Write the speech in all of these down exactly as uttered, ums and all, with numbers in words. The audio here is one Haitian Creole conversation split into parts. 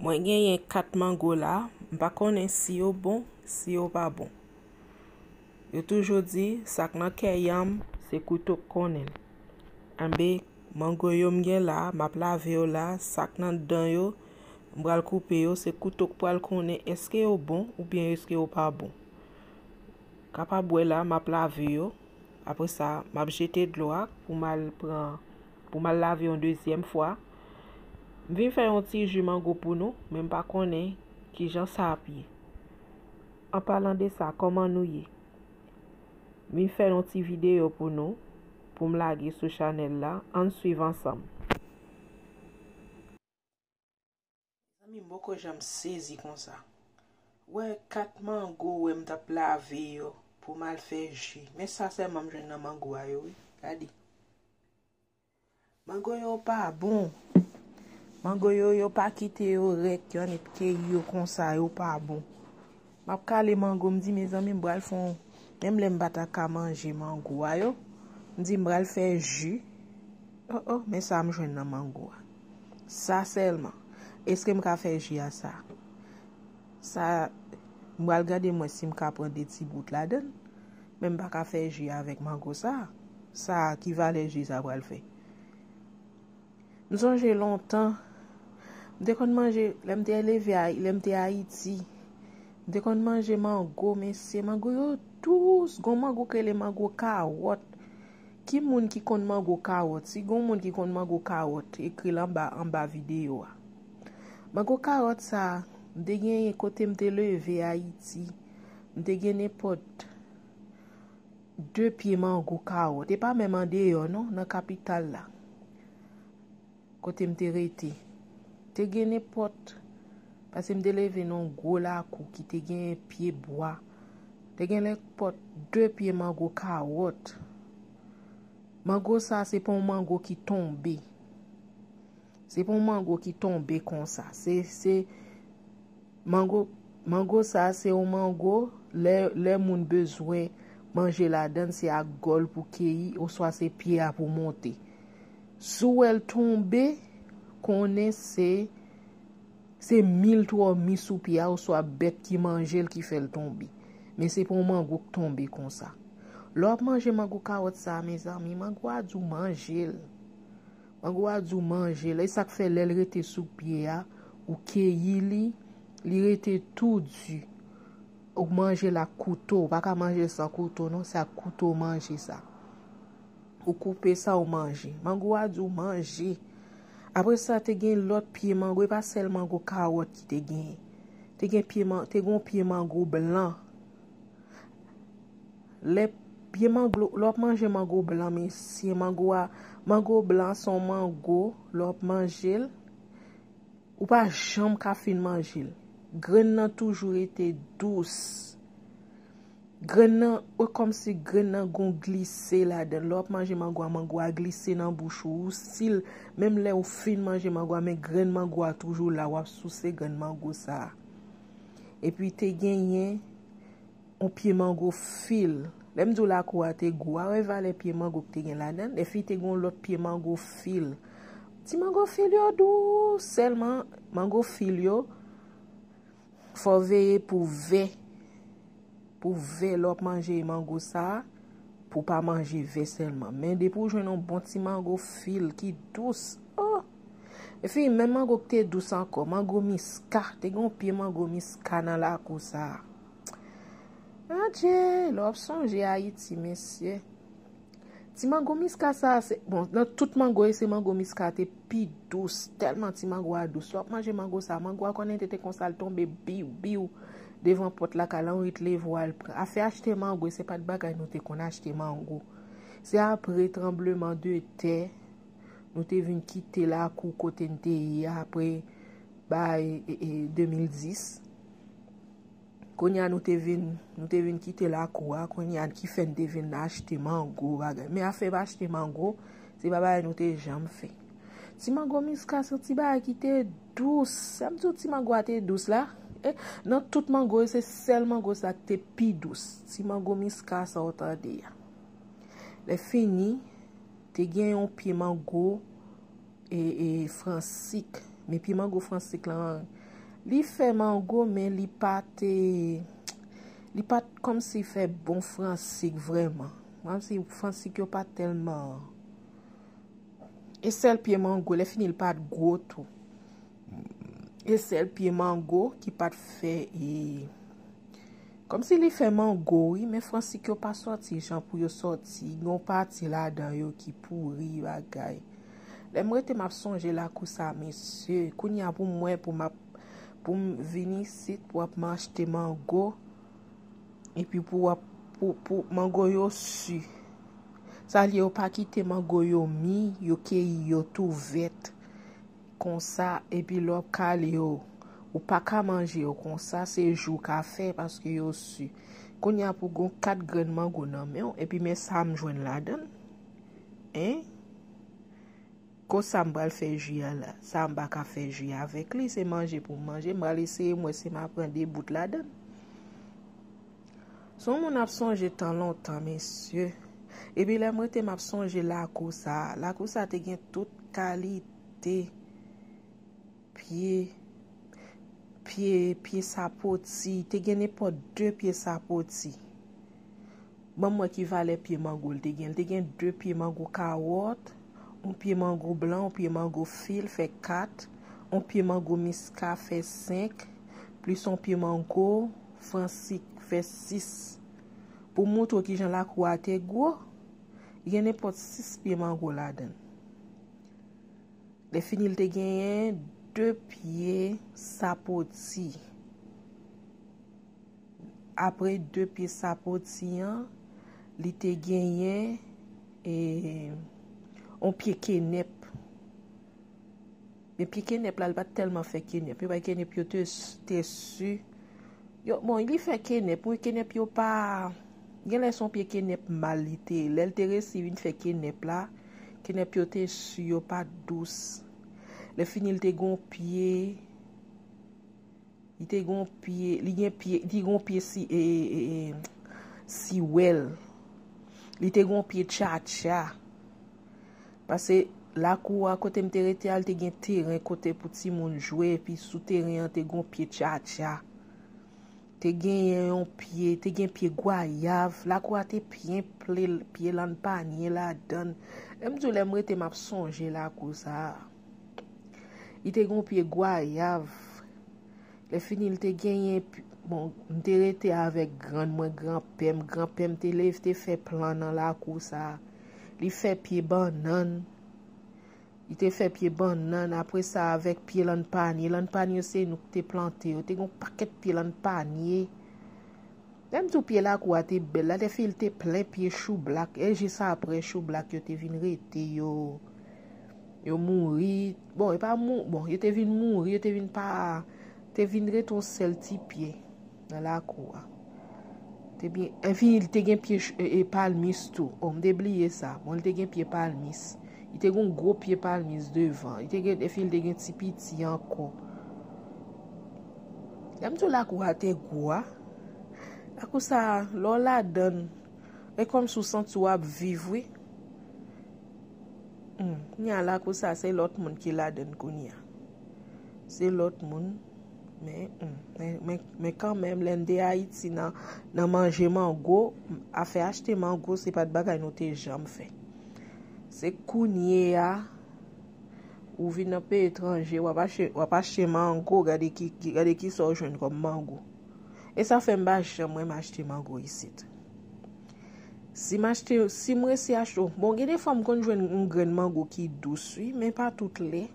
Mwen genyen kat mango la, m pa konnen si yo bon, si yo pa bon. Yo toujou di, sa k nan kè yanm, se kouto k konnen l. Anben, mango yo m gen la, m ap lave yo la, sa k nan dan yo, m pral koupe yo, se kouto k pral konnen èske yo bon oubyen èske yo pa bon. Kapab wè la, m ap lave yo. Apre sa, m ap jete dlo a pou m al pran, pou m al lave yon dezyèm fwa. M vin fè yon ti ji mango pou nou, men m pa konnen kijan sa ap ye. An palan de sa, kòman nou ye? M vin fè yon ti videyo pou nou, pou m lage sou chanèl la. Ann swiv ansanm. Zanmi m poko janm sezi konsa. Wè kat mango, wè m t ap lave yo pou m al fè ji. Men sa sèlman m jwenn nan mango a yo, wi. Gade. Mango yo pa bon. Mango yo, yo pa kite yo rèk, yo annik keyi yo konsa, yo pa bon. M ap kale mango, m di, mezanmi, m pral fè yon, menm lè m pa ta ka manje mango a yo, m di, m pral fè ji. Oh, oh, men sa m jwenn nan mango a. Sa sèlman. Èske m ka fè ji a sa? Sa, m pral gade mwen si m ka pran de ti bout ladan l. Men m pa ka fè ji avèk mango sa. Sa, ki valè ji sa pral fè? M sonje lontan, m te konn manje, lè m te leve, lè m te Ayiti, m te konn manje mango, mesye, mango yo dous. Gon mango k rele mango kawòt. Ki moun ki konn mango kawòt? Si gon moun ki konn mango kawòt, ekri l anba, anba videyo a. Mango kawòt sa, m te genyen kote m te leve Ayiti. M te gen nenpòt de pye mango kawòt. E pa menm andeyò, non, nan kapital la. Kote m te rete. Te gen nenpòt, paske m te leve nan yon gwo lakou ki te gen pye bwa. Te gen nenpòt de pye mango kawòt. Mango sa, se pa yon mango ki tonbe. Se pa yon mango ki tonbe konsa. Se, se, mango, mango sa, se yon mango, lè, lè moun bezwen manje ladan l, se ak gòl pou keyi, oswa se pye a pou monte. Si w wè l tonbe, konnen se, se mil twòmi sou pye a, oswa bèt ki manje l ki fè l tonbe. Men se pa yon mango k tonbe konsa. Lè w ap manje mango kawòt sa, mezanmi, mango a di w manje l. Mango a di w manje l. E sa k fè lè l rete sou pye a, ou keyi li, li rete tou di. Ou manje l ak kouto. Ou pa ka manje l san kouto, non. Se ak kouto w manje sa. Ou koupe sa, ou manje. Mango a di w manje. Apre sa, te gen lòt pye mango. E pa sèl mango kawòt ki te genyen. Te gen pye man-, te gen yon pye mango blan. Lè pye mango, lè w ap manje mango blan, mesye, mango a, mango blan se yon mango, lè w ap manje l, ou pa janm ka fin manje l. Grenn nan toujou rete dous. Grenn nan, e kòmsi grenn nan gon glise ladan l. Lè w ap manje mango a, mango a glise nan bouch ou, ou si l, menm lè ou fin manje mango a, men grenn mango a toujou la, w ap souse grenn mango sa a. Epi te genyen yon pye mango fil. Lè m di w lakou a te gwo a, wè valè pye mango k te gen ladan l. Epi te gen yon lòt pye mango fil. Ti mango fil yo dous, sèlman mango fil yo, fò w veye pou vè. Pou vè, lè w ap manje mango sa a, pou w pa manje vè sèlman. Men depi w jwenn yon bon ti mango fil ki dous, oh! Epi menm mango k te dous ankò, mango miska, te gen yon pye mango miska nan lakou sa a. Adje, lè w ap sonje Ayiti, mesye. Ti mango miska sa a, se, bon, nan tout mango yo, se mango miska te pi dous, tèlman ti mango a dous. Lè w ap manje mango sa a, mango a konnen te, te konsa, l tonbe biw, biw, devan pòt lakay la, ou ret leve w al pran. Afè achte mango, se pa t bagay nou te konn achte mango. Se apre tranbleman de tè, nou te vin kite lakou kote n te ye a, apre, bay, e, e, de mil dis. Kounye a nou te vin, nou te vin kite lakou a, kounye a ki fè n te vin achte mango, bagay. Men afè achte mango, se pa bagay nou te janm fè. Ti mango miska se yon ti bagay ki te dous. Sa m di w ti mango a te dous la. E, nan tout mango yo, se sèl mango sa ki te pi dous. Ti mango miska sa w tande a. Lè fini, te gen yon pye mango, e, e, fransik. Men pye mango fransik lan, Li fè mango, men li pa te, li pa t kòmsi fè bon fransik vrèman. Kòmsi fransik yo pa tèlman. E sèl pye mango, lè fini l pa t gwo tou. E sèl pye mango ki pa t fè, e, kòmsi li fè mango, wi, men fransik yo pa sòti jan pou yo sòti. Gen yon pati ladan yo ki pouri, bagay. Lè m rete, m ap sonje lakou sa, mesye. Kounye a pou m wè, pou m ap, pou m vin isit, pou ap m achte mango. Epi pou w ap, pou, pou mango yo si. Sa l ye, yo pa kite mango yo mi, yo keyi yo tou vèt. Konsa, epi lè w ap kale yo, ou pa ka manje yo konsa, se ji w ka fè paske yo si. Kounye a pou gon kat grenn mango nan men w, epi men sa m jwenn ladan l. Hein? Konsa m pral fè ji a la. Sa m pa ka fè ji avèk li, se manje pou m manje. M pral eseye m wè si m a pran de bout ladan l. Se yon moun ap sonje tan lontan, mesye. Epi lè m rete, m ap sonje lakou sa a. Lakou sa a te gen tout kalite pye, pye, pye sapoti. Te gen nenpòt de pye sapoti. Ban m wè ki valè pye mango l te gen. L te gen de pye mango kawòt, yon pye mango blan, yon pye mango fil, fè kat, yon pye mango miska, fè senk, plis yon pye mango fransik, fè sis. Pou m moutre w kijan lakou a te gwo, gen nenpòt sis pye mango ladan l. Lè fini, l te genyen de pye sapoti. Apre de pye sapoti an, li te genyen, e, yon pye kenèp. Men pye kenèp la, li pa t tèlman fè kenèp. Yo bay kenèp yo te, te si. Yo, bon, li fè kenèp. Wi, kenèp yo pa, genlè se yon pye kenèp mal li te ye. Lè l te resi vin fè kenèp la, kenèp yo te si, yo pa t dous. Lè fini, l te gon pye, li te gon pye, li gen pye, li gon pye si, e, e, e, siwèl. Li te gon pye tchatcha. Paske lakou a kote m te rete a, li te gen teren kote pou timoun jwe, epi sou teren an te gon pye tchatcha. Te genyen yon pye, te gen pye gwayav. Lakou a te plen pye, pye lanpanye ladan l. Lè m di w, lè m rete, m ap sonje lakou sa a. Li te gen yon pye gwayav. Lè fini, li te genyen, bon, m te rete avèk grann mwen, granpè m. Granpè m te leve, te fè plan nan lakou sa a. Li fè pye bannann. Li te fè pye bannann, apre sa avèk pye lanpanye. Lanpanye se nou ki te plante yo. Te gen yon pakèt pye lanpanye. Lè m di w pye lakou a te bèl, la te fè l te plen pye choublak. E jis apre choublak yo te vin rete, yo, yo mouri. Bon, e pa mou-, bon, yo te vin mouri, yo te vin pa, te vin rete yon sèl ti pye nan lakou a. Te byen, epi li te gen pye ch-, e, e, palmis tou. O, m te bliye sa. Bon, li te gen pye palmis. Li te gen yon gwo pye palmis devan. Li te gen, epi li te gen ti piti ankò. Lè m di w lakou a te gwo a. Lakou sa, lè w ladan l, e kòmsi w santi w ap viv, wi. Hmm, kounye a lakou sa, se lòt moun ki ladan l kounye a. Se lòt moun. Men, hmm, men, men, men kanmenm, lè n te Ayiti nan, nan manje mango, afè achte mango, se pa t bagay nou te janm fè. Se kounye a, ou vin nan peyi etranje, w ap achte, w ap achte mango, gade ki, ki, gade ki sa w jwenn kòm mango. E sa fè m pa janm renmen achte mango isit. Si m achte, si m resi achte, bon, gen de fwa m konn jwenn yon grenn mango ki dous, wi, men pa tout lè.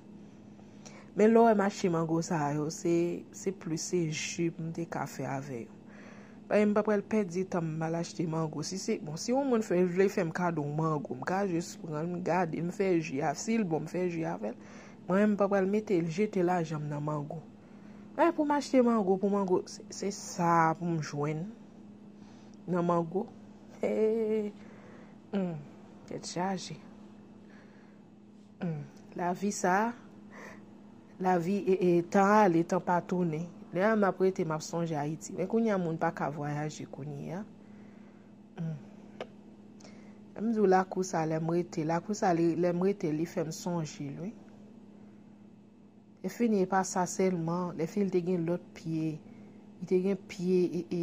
Men lè w wè m achte mango sa yo, se, se plis se ji m te ka fè avè yo. Paske m pa pral pèdi tan m al achte mango. Si se, bon, si yon moun fè, vle fè m kado yon mango, m ka jis pran l, m gade l, m fè ji a. Si l bon, m fè ji avè l. Mwen menm, m pa pral mete l, jete lajan m nan mango. Men pou m achte mango, pou mango, se, se sa pou m jwenn nan mango. Hey. Hmm, tèt chaje. Hmm. Lavi sa, lavi, e, e, tan ale, tan pa tounen. Lè a m ap rete, m ap sonje Ayiti. Men kounye a, moun pa ka vwayaje kounye a. Hmm. Lè m di w lakou sa, lè m rete, lakou sa, li, lè m rete, li fè m sonje l, wi. E Fini, e pa sa sèlman, lè fini li te gen lòt pye, li te gen pye e, e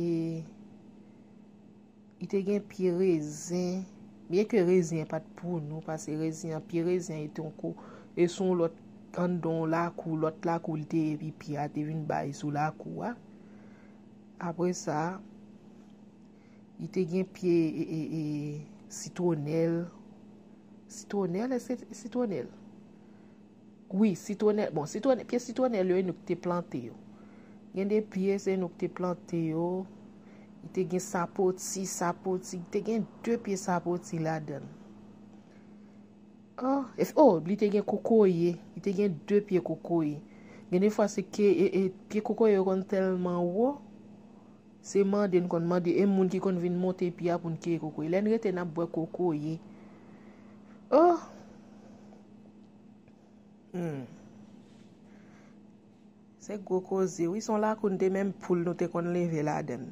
li te gen pye rezen, byen ke rezen an pa t pou nou, paske rezen an, pye rezen an, e te yon ko, e sou yon lòt, anndan yon lakou, lòt lakou li te ye, epi pye a te vin bay sou lakou a. Apre sa, li te gen pye e, e, e, sitwonèl. Sitwonèl, èske sitwonèl? Wi, sitwonèl. Bon, sitwonèl, pye sitwonèl yo, e nou ki te plante yo. Gen de pye, se nou ki te plante yo. Li te gen sapoti, sapoti, li te gen de pye sapoti ladan l. Oh, e, oh, li te gen kokoye, li te gen de pye kokoye. Gen de fwa se ke e, e, pye kokoye yo konn tèlman wo, se mande n konn mande, e moun ki konn vin monte pye a pou n keye kokoye. Lè n rete n ap bwè kokoye. Oh! Hmm. Se gwo koze, wi, se yon lakou n te, menm poul nou te konn leve ladan l.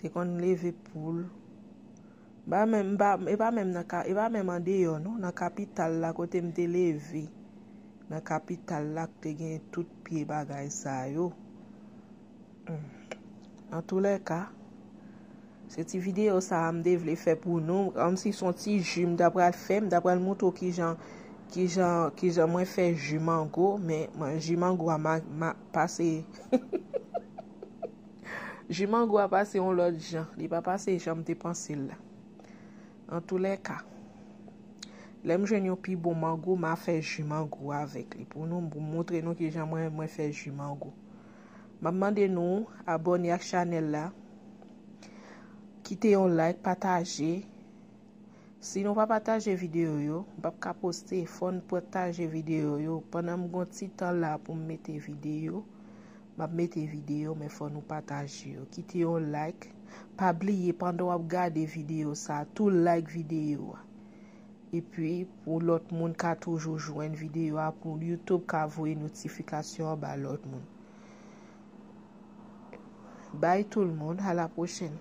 Te konn leve poul. Ba menm, ba, e pa menm nan ka, e pa menm andeyò, non, nan kapital la kote m te leve. Nan kapital la k te gen tout pye bagay sa yo. Hmm. Antoulèka, se ti videyo sa a m te vle fè pou nou. Kòmsi se yon ti ji m ta pral fè, m ta pral montre w kijan, kijan, kijan mwen fè ji mango, men mwen, ji mango a ma, ma, pase. Ji mango a pase yon lòt jan. Li pa pase jan m te panse l la. Antoulèka, lè m jwenn yon pi bon mango, m a fè ji mango avèk li pou nou, pou m montre nou kijan mwen, mwen fè ji mango. M ap mande nou abòne ak chanèl la, kite yon like, pataje. Si nou pa pataje videyo yo, m p ap ka poste. Fò n pataje videyo yo. Pandan m gon ti tan la pou m mete videyo, m ap mete videyo, men fò nou pataje yo. Kite yon like. Pa bliye, pandan w ap gade videyo sa a, tou like videyo a. Epi, pou lòt moun ka toujou jwenn videyo a, pou YouTube ka voye notifikasyon an ba lòt moun. Bye tout le monde, à la prochaine.